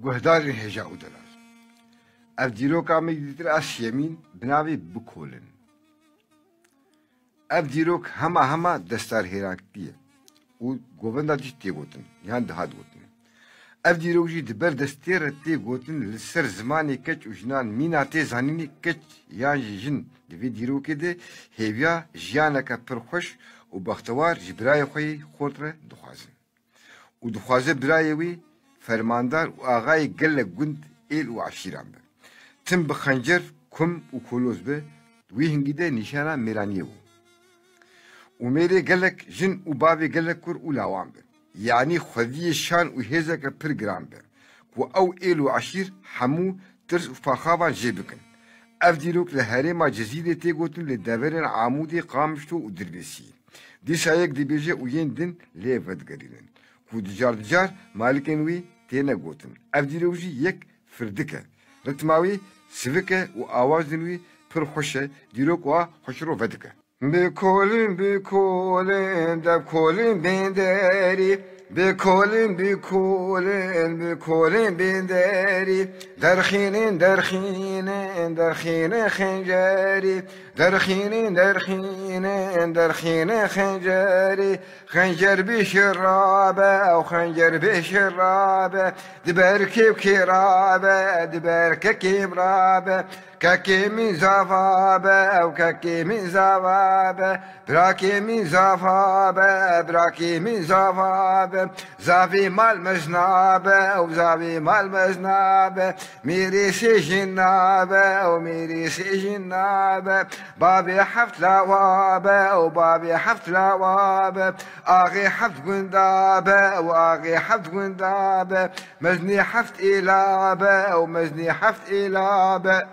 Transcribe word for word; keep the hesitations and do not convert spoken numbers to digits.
Guhdarên hêja û delal. Ev dîroka me dîtir a siyemîn bi navê Bikolin. Ev dîrok hema hema destarhêrankitî ye û govenda jî tê gotin, yan dihat gotin. Ev dîrok jî di ber destê re tê gotin, li ser zimanê keç û jinan mîna tê zanînê, keç yan jî jin di vê dîrokê de hêviya jiyaneke pir xweş û bextewar ji birayê xwe yê xort re dixwazin. Û dixwaze birayê wî fermandar û axayê gelek gund, êl û eşîran be. Tim bi xencer, kum û koloz be, wî hingî de nîşana mêraniyê bû. Û mêrê gelek jin û bavê gelek kur û lawan be. Yanî xwediyê şan û hêzeke pir giran be, ku ew êl û eşîr hemû tirs û faxavan jê bikin. Ev dîrok li herêma Cizîrê tê gotin, li deverên Amûdê, Qamişlo û Dirbêsiyê. Dîsa yek dibêje û yên din lê vedigerînin, ku dicar dicar malikên wî têne gotin. Ev dîrok jî yek firdik e. Ritma wî sivik e û awazên wî pir xweş e. Dîrok wa xweşiro vedike. Bi kolin, bi kolin, dev kolin bên derî. Bi kolin, bi kolin, bi kolin bên derî. Derxînin, derxînin, derxînin xencerî. Derxînin, derxînin, derxînin xencerî. Xencer bi şirabe, ew xencer bi şirabe. Di ber kêvkê rabe, di ber kekêm rabe. Kekê min zava be, ew kekê min zava be. Birakê min zava be, birakê min zava be. Zavê mal mezna be, ew zavê mal mezna be. Mêrê sê jin nabe, ew mêrê sê jin nabe. Bavê heft lawa be, ew bavê heft lawa be. Axê heft gunda be, ew axê heft gunda be. Meznê heft êla be, ew meznê heft êla be.